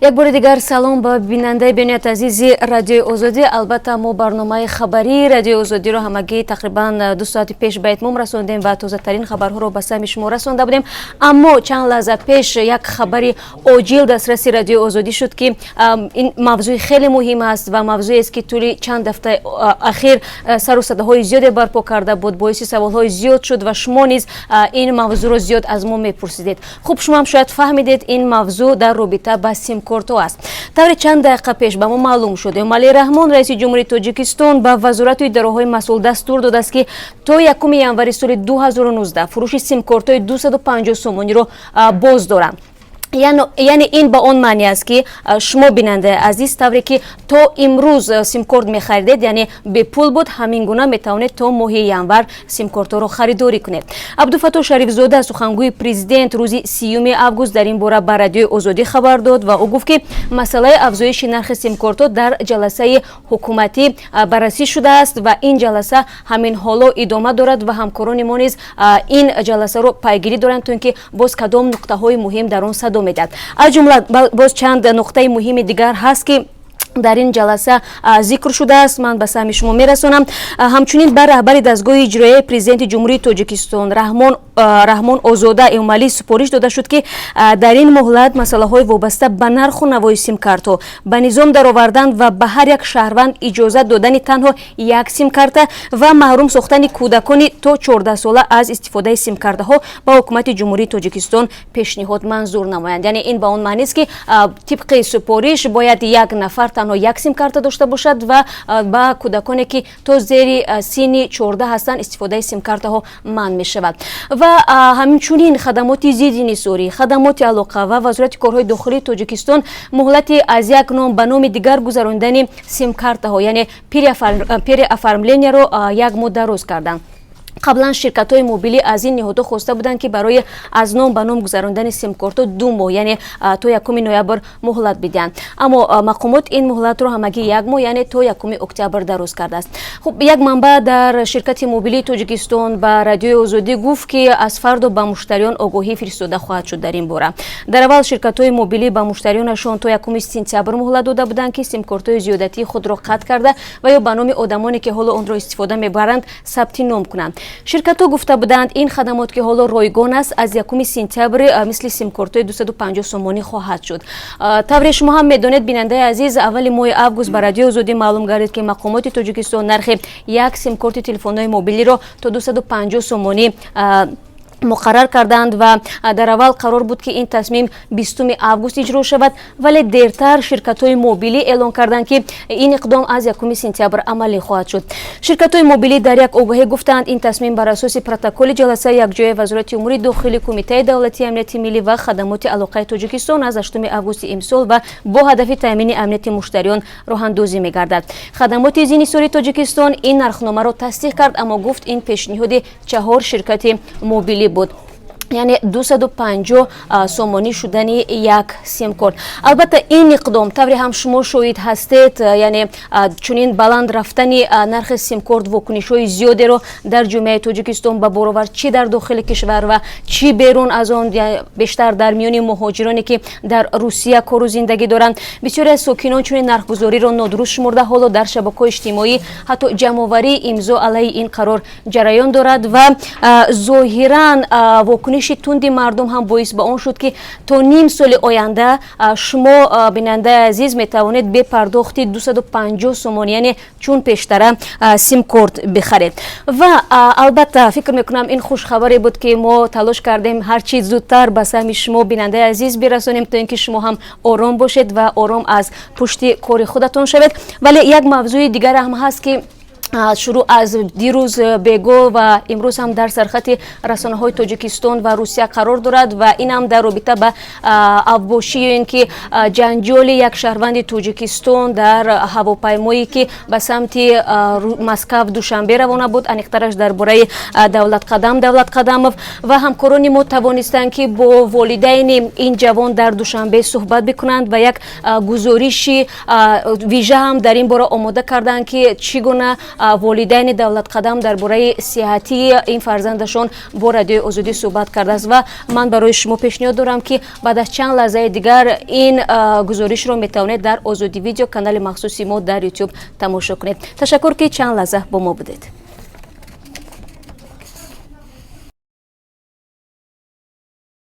Як бори дигар салом ба бинандаи бениҳоят азизи Радиои Озодӣ. Албатта, мо барномаи хабарии Радиои Озодиро ҳамагӣ тақрибан 2 соати пеш ба итмом расондем ва тозатарин хабарҳоро ба самъи шумо расонда будем. Аммо чанд лаҳза пеш як хабари оҷил дастраси Радиои Озодӣ шуд, ки ин мавзӯи хеле муҳим аст ва мавзӯест, ки тӯли чанд ҳафтаи ахир сару садаҳои зиёде барпо карда буд, боиси саволҳои зиёд шуд ва шумо низ ин мавзӯъро зиёд аз мо мепурсидед. Хуб, шумо ҳам шояд фаҳмидед, ин мавзӯъ дар робита ба симкортҳо аст. Тавре чанд дақиқа пеш ба мо маълум шуд, Эмомалӣ Раҳмон, раиси ҷумҳурии Тоҷикистон, ба вазорату идораҳои масъул дастур додааст, ки то 1 январи соли 2019 фурӯши симкортҳои 250 сомониро боз доранд. Яъне ин ба он маъне аст, ки шумо, бинандаи азиз, тавре ки то имрӯз симкорт мехаридед, яъне бепул буд, ҳамин гуна метавонед то моҳи январ симкортҳоро харидорӣ кунед. Абдуфаттоҳ Шарифзода, сухангӯи президент, рӯзи 30 август дар ин бора ба Радиои Озодӣ хабар дод ва ӯ гуфт, ки масъалаи афзоиши нархи симкортҳо дар ҷаласаи ҳукуматӣ баррасӣ шудааст ва ин ҷаласа ҳамин ҳоло идома дорад ва ҳамкорони мо низ ин ҷаласаро пайгирӣ доранд, то ин ки боз кадом нуқтаҳои муҳим дар он садо медиҳад. Аз ҷумла боз чанд нуқтаи муҳими дигар ҳаст, ки дар ин ҷаласа зикр шудааст, ман ба самъи шумо мерасонам. Ҳамчунин ба раҳбари дастгоҳи иҷроияи Президенти Ҷумҳурии Тоҷикистон Раҳмон Озода Эмомалӣ супориш дода шуд, ки дар ин муҳлат масъалаҳои вобаста ба нарху навои симкартҳо ба низом даровардан ва ба ҳар як шаҳрванд иҷозат додани танҳо як симкарта ва маҳрум сохтани кӯдакони то 14 сола аз истифодаи симкартаҳо ба Ҳукумати Ҷумҳурии Тоҷикистон пешниҳод манзур намоянд. Яъне ин ба он маънист, ки тибқи супориш бояд як нафар танҳо як симкарта дошта бошад ва ба кӯдаконе, ки то зери синни 14 ҳастанд, истифодаи симкартаҳо манъ мешавад. Ва ҳамчунин хадамоти зидди инҳисорӣ, хадамоти алоқа ва Вазорати корҳои дохилии Тоҷикистон муҳлати аз як ном ба номи дигар гузарондани симкартаҳо, яъне переоформления ро, як моҳ дароз карданд. Қаблан ширкатҳои мобилӣ аз ин ниҳодҳо хоста буданд, ки барои аз ном ба ном гузарондани симкортҳо 2 моҳ, яъне то 1 ноябр муҳлат бидиҳанд, аммо мақомот ин муҳлатро ҳамагӣ як моҳ, яъне то 1 октябр дароз кардааст. Хуб, як манбаъ дар ширкати мобилии Тоҷикистон ба Радиои Озодӣ гуфт, ки аз фардо ба муштариён огоҳӣ фиристода хоҳад шуд дар ин бора. Дар аввал ширкатҳои мобилӣ ба муштариёнашон то 1 сентябр муҳлат дода буданд, ки симкортҳои зиёдатии худро қатъ карда ва ё ба номи одамоне, ки ҳоло онро истифода мебаранд, сабти ном кунанд. Ширкатҳо гуфта буданд, ин хадамот, ки ҳоло ройгон аст, аз 1 сентябр мисли симкортҳои 250 сомонӣ хоҳад шуд. Тавре шумо ҳам медонед, бинандаи азиз, аввали моҳи август ба Радиои Озодӣ маълум гардид, ки мақомоти Тоҷикистон нархи як симкорти телефонҳои мобилиро то 250 сомонӣ муқаррар карданд ва дар аввал қарор буд, ки ин тасмим 20 август иҷро шавад, вале дертар ширкатҳои мобилӣ эълон карданд, ки ин иқдом аз 1 сентябр амалӣ хоҳад шуд. Ширкатҳои мобилӣ дар як огоҳӣ гуфтанд, ин тасмим бар асоси протоколи ҷаласаи якҷояи Вазорати умури дохилӣ, Кумитаи давлатии амнияти миллӣ ва хадамоти алоқаи Тоҷикистон аз 8 августи имсол ва бо ҳадафи таъмини амнияти муштариён роҳандозӣ мегардад. Хадамоти зидди инҳисории Тоҷикистон ин нархномаро тасдиқ кард, аммо гуфт, ин пешниҳоди чаҳор ширкати мобилӣ буд, яъне 250 сомонӣ шудани як симкорт. Албатта, ин иқдом, тавре ҳам шумо шоҳид ҳастед, яъне чунин баланд рафтани нархи симкорт вокунишҳои зиёдеро дар ҷомеаи Тоҷикистон ба бор овард, чӣ дар дохили кишвар ва чӣ берун аз он, бештар дар миёни муҳоҷироне, ки дар Русия кору зиндагӣ доранд. Бисёре аз сокинон чунин нархгузориро нодуруст шумурда, ҳоло дар шабакаҳои иҷтимоӣ ҳатто ҷамъоварии имзо алайҳи ин қарор ҷараён дорад ва зоҳиран вокуниши тунди мардум ҳам боис ба он шуд, ки то ним соли оянда шумо, бинандаи азиз, метавонед бе пардохти 250 сомонӣ, яъне чун пештара, симкорт бихаред. Ва албатта, фикр мекунам, ин хушхабаре буд, ки мо талош кардем ҳарчи зудтар ба самъи шумо, бинандаи азиз, бирасонем, то ин ки шумо ҳам ором бошед ва ором аз пушти кори худатон шавед. Вале як мавзӯи дигар ҳам ҳаст, ки шурӯъ аз дирӯз бего ва имрӯз ҳам дар сархати расонаҳои Тоҷикистон ва Русия қарор дорад ва ин ҳам дар робита ба авбошӣ ё ин ки ҷанҷоли як шаҳрванди Тоҷикистон дар ҳавопаймое, ки ба самти Москав Душанбе равона буд. Аниқтараш дар бораи Давлатқадам Давлатқадамов. Ва ҳамкорони мо тавонистанд, ки бо волидайни ин ҷавон дар Душанбе суҳбат бикунанд ва як гузориши вижа ҳам дар ин бора омода карданд, ки чӣ гуна Волидайни Давлатқадам дар бораи сиҳатии ин фарзандашон бо Радиои Озодӣ суҳбат кардааст ва ман барои шумо пешниҳод дорам, ки баъд аз чанд лаҳзаи дигар ин гузоришро метавонед дар Озодӣ Видео, канали махсуси мо дар Ютуб, тамошо кунед. Ташаккур, ки чанд лаҳза бо мо будед.